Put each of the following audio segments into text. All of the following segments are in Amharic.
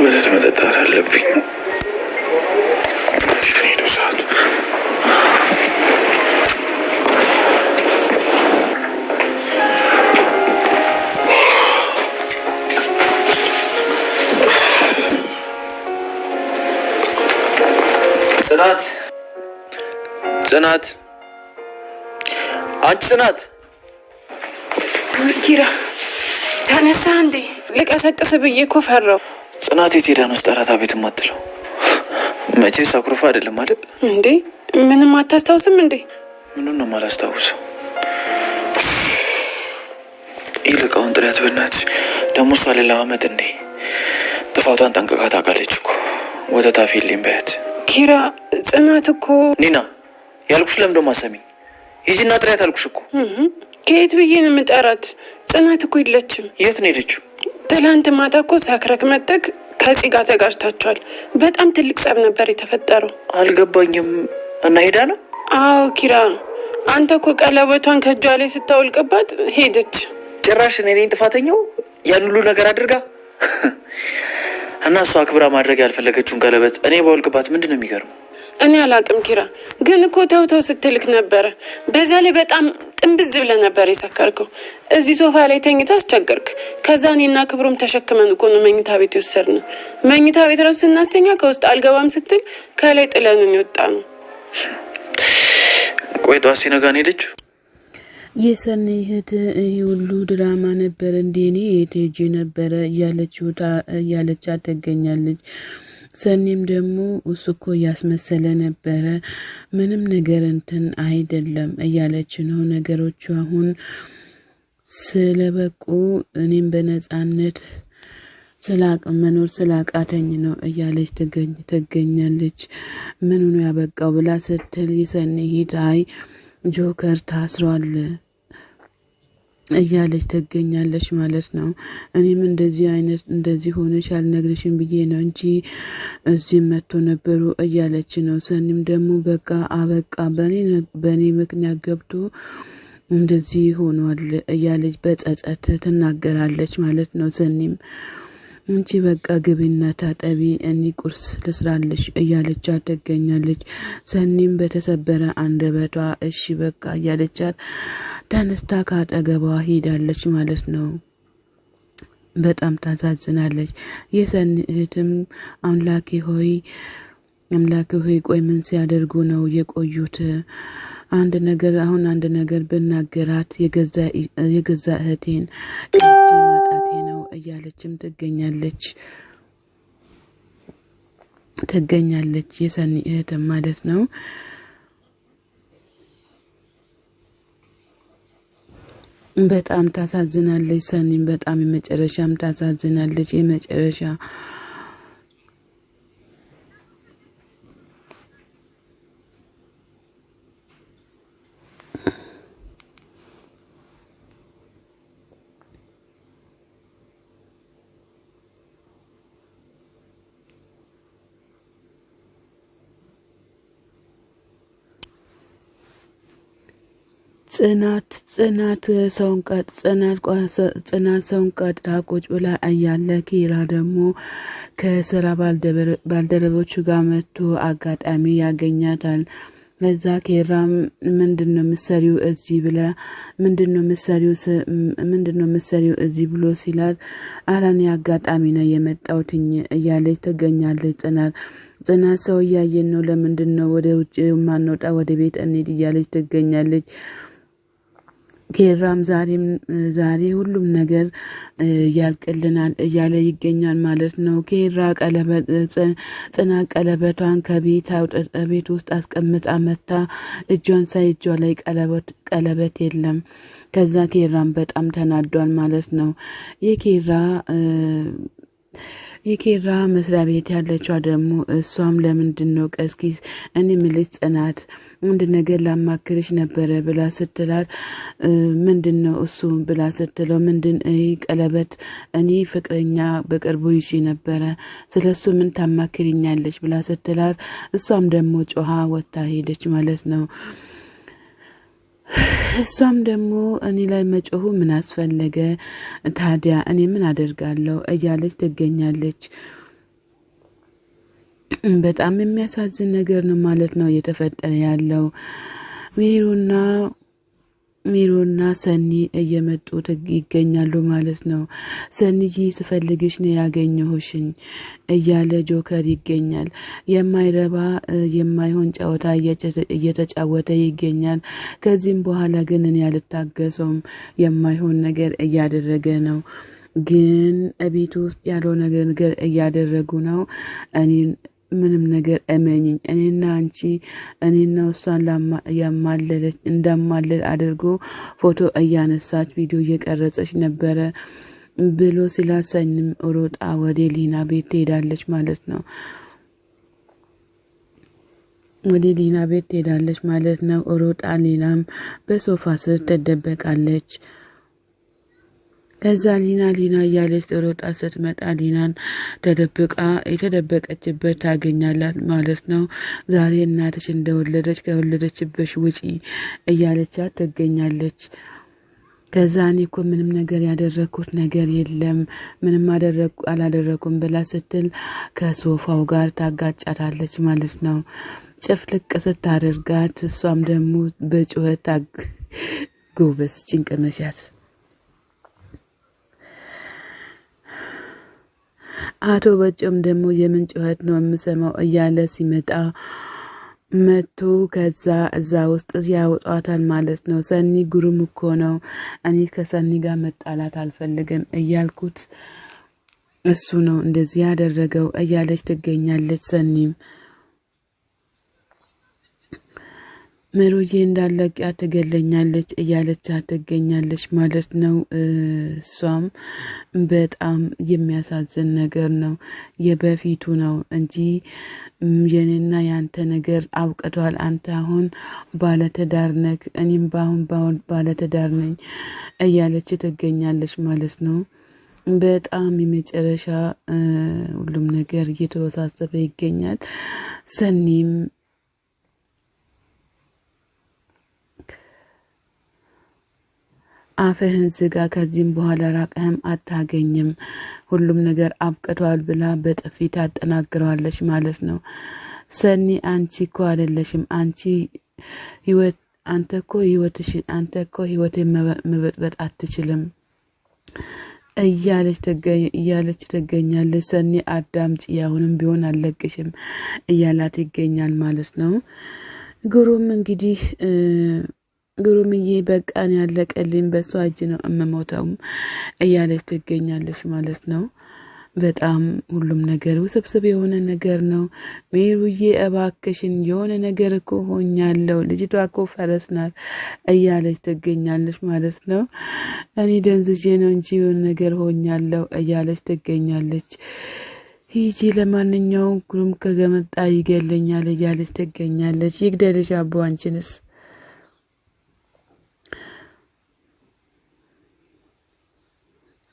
ወተት መጠጣት አለብኝ። ሄዶ ሰዓቱ። ጽናት፣ ጽናት፣ አንቺ ጽናት። ኪራ ተነሳ እንዴ? ልቀሰቅስ ብዬ እኮ ፈራሁ። ጽናት የት ሄዳ ነው ስጠራት አቤት የማትለው? መቼስ አኩርፋ አይደለም አይደል? እንዴ ምንም አታስታውስም እንዴ? ምኑን ነው የማላስታውሰው? ይልቅ አሁን ጥሪያት በእናትሽ። ደግሞ እሷ ሌላ አመት እንዴ ጥፋቷን ጠንቅቃ ታውቃለች እኮ። ወተት አፍይልኝ በያት። ኪራ ጽናት እኮ ኒና ያልኩሽ ለምን ደሞ አሰሚኝ? ሂጂና ጥሪያት አልኩሽ እኮ። ከየት ብዬ ነው የምጠራት? ጽናት እኮ የለችም። የት ነው የሄደችው? ትላንት ማታ እኮ ሰክረክ መጠቅ ከፂ ጋር ተጋጭታችኋል። በጣም ትልቅ ጸብ ነበር የተፈጠረው። አልገባኝም። እና ሄዳ ነው? አዎ ኪራ፣ አንተ እኮ ቀለበቷን ከእጇ ላይ ስታወልቅባት ሄደች። ጭራሽ እኔ ነኝ ጥፋተኛው ያን ሁሉ ነገር አድርጋ? እና እሷ አክብራ ማድረግ ያልፈለገችውን ቀለበት እኔ ባወልቅባት ምንድን ነው የሚገርመው? እኔ አላቅም ኪራ፣ ግን እኮ ተው ተው ስትልክ ነበረ። በዛ ላይ በጣም ጥንብዝ ብለህ ነበር የሰከርከው። እዚህ ሶፋ ላይ ተኝታ አስቸገርክ። ከዛ እኔና ክብሮም ተሸክመን እኮ ነው መኝታ ቤት የወሰድነው። መኝታ ቤት ራሱ ስናስተኛ ከውስጥ አልገባም ስትል ከላይ ጥለንን የወጣ ነው። ቆይ ጠዋት ሲነጋ ነው የሄደችው? የሰኒ እህት ይህ ሁሉ ድራማ ነበር እንዴ? እኔ የት ሄጄ ነበረ እያለቻት ትገኛለች። ሰኒም ደግሞ እሱ እኮ እያስመሰለ ነበረ፣ ምንም ነገር እንትን አይደለም እያለች ነው። ነገሮቹ አሁን ስለበቁ እኔም በነጻነት ስላቅ መኖር ስላቃተኝ ነው እያለች ትገኛለች። ምኑ ነው ያበቃው ብላ ስትል የሰኒ እህት አይ ጆከር ታስሯል እያለች ትገኛለች ማለት ነው። እኔም እንደዚህ አይነት እንደዚህ ሆነሽ አልነግርሽም ብዬ ነው እንጂ እዚህ መጥቶ ነበሩ እያለች ነው። ሰኒም ደግሞ በቃ አበቃ፣ በእኔ ምክንያት ገብቶ እንደዚህ ሆኗል እያለች በጸጸት ትናገራለች ማለት ነው። ሰኒም አንቺ በቃ ግቢና ታጠቢ፣ እኔ ቁርስ ልስራልሽ እያለቻት ትገኛለች። ሰኒም በተሰበረ አንደበቷ እሺ በቃ እያለቻት ተነስታ ካጠገቧ ሄዳለች ማለት ነው። በጣም ታሳዝናለች። የሰኒ እህትም አምላኬ ሆይ አምላኬ ሆይ ቆይ ምን ሲያደርጉ ነው የቆዩት? አንድ ነገር አሁን አንድ ነገር ብናገራት የገዛ እህቴን ከእጄ ማጣቴ ነው እያለችም ትገኛለች የሰኒ እህትም ማለት ነው። በጣም ታሳዝናለች። ሰኒም በጣም የመጨረሻም ታሳዝናለች። የመጨረሻ ጽናት ጽናት ሰውን ቀጥ ጽናት ጽናት ሰውን ቀጥራ ቁጭ ብላ እያለ ኪራ ደግሞ ከስራ ባልደረቦቹ ጋር መጥቶ አጋጣሚ ያገኛታል። ለዛ ኬራም ምንድን ነው የምትሰሪው እዚህ ብለ ምንድን ነው የምትሰሪው ምንድን ነው የምትሰሪው እዚህ ብሎ ሲላት፣ ኧረ እኔ አጋጣሚ ነው የመጣሁትኝ እያለች ትገኛለች። ጽናት ጽናት ሰው እያየን ነው፣ ለምንድን ነው ወደ ውጭ የማንወጣ? ወደ ቤት እንሂድ እያለች ትገኛለች። ኬራም ዛሬም ዛሬ ሁሉም ነገር ያልቅልናል እያለ ይገኛል ማለት ነው። ኬራ ጽናት ቀለበቷን ከቤት ቤት ውስጥ አስቀምጣ መታ እጇን ሳይ እጇ ላይ ቀለበት የለም። ከዛ ኬራም በጣም ተናዷል ማለት ነው። የኬራ መስሪያ ቤት ያለችዋ ደግሞ እሷም ለምንድን ነው ቀስኪስ እኔ ምልሽ ጽናት አንድ ነገር ላማክርሽ ነበረ ብላ ስትላት፣ ምንድን ነው እሱ ብላ ስትለው፣ ምንድን ቀለበት እኔ ፍቅረኛ በቅርቡ ይዤ ነበረ፣ ስለ እሱ ምን ታማክሪኛለች ብላ ስትላት፣ እሷም ደግሞ ጮሃ ወጥታ ሄደች ማለት ነው። እሷም ደግሞ እኔ ላይ መጮሁ ምን አስፈለገ ታዲያ፣ እኔ ምን አደርጋለሁ እያለች ትገኛለች። በጣም የሚያሳዝን ነገር ነው ማለት ነው እየተፈጠረ ያለው። ሚሩና ሰኒ እየመጡ ይገኛሉ ማለት ነው። ሰኒዬ ስፈልግሽ ነው ያገኘሁሽኝ እያለ ጆከር ይገኛል። የማይረባ የማይሆን ጨዋታ እየተጫወተ ይገኛል። ከዚህም በኋላ ግን እኔ አልታገሰውም። የማይሆን ነገር እያደረገ ነው። ግን ቤት ውስጥ ያለው ነገር እያደረጉ ነው። እኔ ምንም ነገር እመኝኝ፣ እኔና አንቺ እኔና እሷን ያማለለች እንዳማለል አድርጎ ፎቶ እያነሳች ቪዲዮ እየቀረጸች ነበረ ብሎ ሲላሰኝም ሮጣ ወደ ሊና ቤት ትሄዳለች ማለት ነው። ወደ ሊና ቤት ትሄዳለች ማለት ነው። ሮጣ ሊናም በሶፋ ስር ትደበቃለች። ከዛ ሊና ሊና እያለች ሮጣ ስትመጣ ሊናን ተደብቃ የተደበቀችበት ታገኛላት ማለት ነው። ዛሬ እናትሽ እንደወለደች ከወለደችበሽ ውጪ እያለቻት ትገኛለች። ከዛ እኔ እኮ ምንም ነገር ያደረግኩት ነገር የለም፣ ምንም አላደረኩም ብላ ስትል ከሶፋው ጋር ታጋጫታለች ማለት ነው። ጭፍልቅ ስታደርጋት እሷም ደግሞ በጩኸት ጎበዝ ጭንቅመሻት። አቶ በጮም ደግሞ የምን ጩኸት ነው የምሰማው እያለ ሲመጣ መቶ ከዛ እዛ ውስጥ ያወጧታል ማለት ነው። ሰኒ ግሩም እኮ ነው፣ እኔ ከሰኒ ጋር መጣላት አልፈልግም እያልኩት እሱ ነው እንደዚህ ያደረገው እያለች ትገኛለች። ሰኒም ምሩዬ እንዳለቂያ ትገለኛለች እያለች ትገኛለች ማለት ነው። እሷም በጣም የሚያሳዝን ነገር ነው። የበፊቱ ነው እንጂ የኔና ያንተ ነገር አብቅቷል። አንተ አሁን ባለትዳር ነህ፣ እኔም በአሁን ባለትዳር ነኝ እያለች ትገኛለች ማለት ነው። በጣም የመጨረሻ ሁሉም ነገር እየተወሳሰበ ይገኛል። ሰኒም አፍህን ዝጋ፣ ከዚህም በኋላ ራቅህም አታገኝም፣ ሁሉም ነገር አብቅቷል ብላ በጥፊ ታጠናግረዋለች ማለት ነው። ሰኒ አንቺ እኮ አይደለሽም፣ አንቺ ህይወት አንተ እኮ ህይወትሽን አንተ እኮ ህይወቴን መበጥበጥ አትችልም እያለች ትገኛለች። ሰኒ አዳምጪ፣ አሁንም ቢሆን አልለቅሽም እያላት ይገኛል ማለት ነው። ግሩም እንግዲህ ግሩምዬ በቃን ያለቀልኝ በሷ እጅ ነው እምሞተውም እያለች ትገኛለች ማለት ነው። በጣም ሁሉም ነገር ውስብስብ የሆነ ነገር ነው። ሜሩዬ እባክሽን የሆነ ነገር እኮ ሆኛለሁ፣ ልጅቷ እኮ ፈረስ ናት እያለች ትገኛለች ማለት ነው። እኔ ደንዝዤ ነው እንጂ የሆነ ነገር ሆኛለሁ እያለች ትገኛለች። ሂጂ ለማንኛውም ግሩም ከገመጣ ይገለኛል እያለች ትገኛለች። ይግደልሽ አቦ አንቺንስ።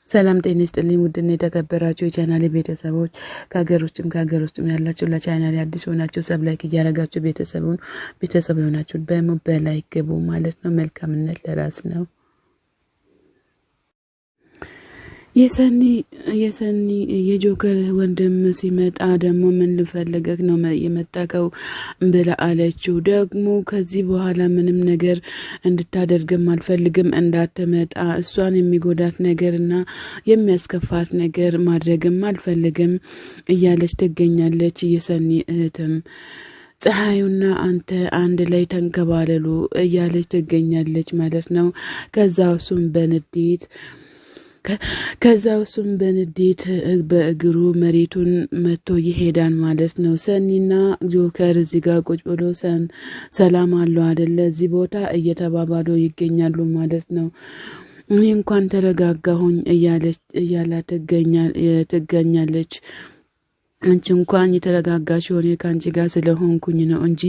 ሰላም ጤና ይስጥልኝ። ውድና የተከበራችሁ የቻናሌ ቤተሰቦች ከሀገር ውስጥም ከሀገር ውስጥም ያላችሁ ለቻናሌ አዲስ ሆናችሁ sub like እያደረጋችሁ ቤተሰቡን ቤተሰብ የሆናችሁ በሞ በ like ግቡ ማለት ነው። መልካምነት ለራስ ነው። የሰኒ የጆከር ወንድም ሲመጣ ደግሞ ምን ልፈልገህ ነው የመጣከው ብላ አለችው። ደግሞ ከዚህ በኋላ ምንም ነገር እንድታደርግም አልፈልግም፣ እንዳትመጣ፣ እሷን የሚጎዳት ነገርና የሚያስከፋት ነገር ማድረግም አልፈልግም እያለች ትገኛለች። የሰኒ እህትም ፀሐዩና አንተ አንድ ላይ ተንከባለሉ እያለች ትገኛለች ማለት ነው። ከዛ እሱም በንዴት ከዛ እሱም በንዴት በእግሩ መሬቱን መቶ ይሄዳል ማለት ነው። ሰኒና ጆከር እዚህ ጋር ቁጭ ብሎ ሰላም አለው አደለ እዚህ ቦታ እየተባባሉ ይገኛሉ ማለት ነው። እኔ እንኳን ተረጋጋሁኝ እያላ ትገኛለች። አንቺ እንኳን የተረጋጋሽ ሆኔ ከአንቺ ጋር ስለሆንኩኝ ነው እንጂ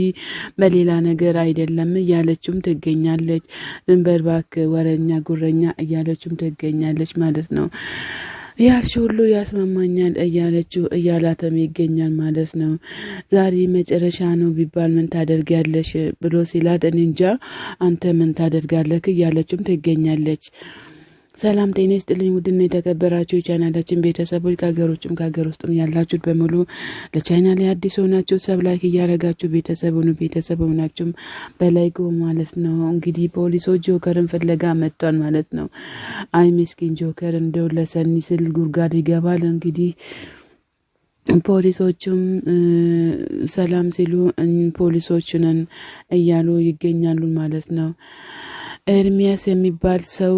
በሌላ ነገር አይደለም እያለችም ትገኛለች። ዝም በል እባክህ ወረኛ ጉረኛ እያለችም ትገኛለች ማለት ነው። ያልሽ ሁሉ ያስማማኛል እያለችው እያላተም ይገኛል ማለት ነው። ዛሬ መጨረሻ ነው ቢባል ምን ታደርጊያለሽ ብሎ ሲላት እኔ እንጃ አንተ ምን ታደርጋለህ እያለችም ትገኛለች። ሰላም ጤና ይስጥልኝ። ውድና የተከበራችሁ የቻናላችን ቤተሰቦች ከሀገር ውጭም ከሀገር ውስጥም ያላችሁት በሙሉ ለቻናሌ አዲስ ሆናችሁ sub like እያደረጋችሁ ቤተሰብ ሁኑ። ቤተሰብ ሆናችሁም በ like ማለት ነው። እንግዲህ ፖሊሶች ጆከርን ፍለጋ መጥቷል ማለት ነው። አይ ምስኪን ጆከር እንደው ለሰኒ ስል ጉድጓድ ይገባል። እንግዲህ ፖሊሶቹም ሰላም ሲሉ ፖሊሶች ነን እያሉ ይገኛሉ ማለት ነው። ኤርሚያስ የሚባል ሰው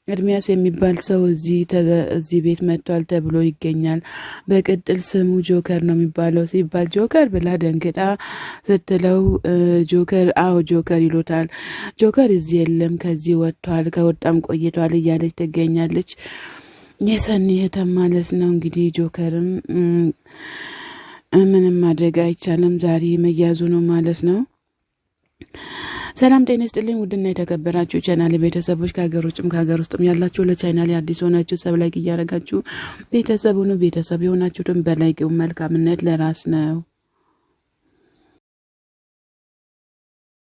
ኤርሚያስ የሚባል ሰው እዚህ ቤት መጥቷል ተብሎ ይገኛል። በቅጥል ስሙ ጆከር ነው የሚባለው ሲባል ጆከር ብላ ደንግጣ ስትለው ጆከር አዎ ጆከር ይሉታል። ጆከር እዚህ የለም፣ ከዚህ ወጥቷል፣ ከወጣም ቆይቷል እያለች ትገኛለች። የሰኒ እህትም ማለት ነው። እንግዲህ ጆከርም ምንም ማድረግ አይቻልም፣ ዛሬ መያዙ ነው ማለት ነው። ሰላም ጤና ይስጥልኝ። ውድና የተከበራችሁ ቻናል ቤተሰቦች ከሀገር ውጭም ከሀገር ውስጥም ያላችሁ ለቻናል አዲስ ሆናችሁ sub like እያደረጋችሁ ቤተሰብ ሁኑ። ቤተሰብ የሆናችሁትን በ like መልካምነት ለራስ ነው።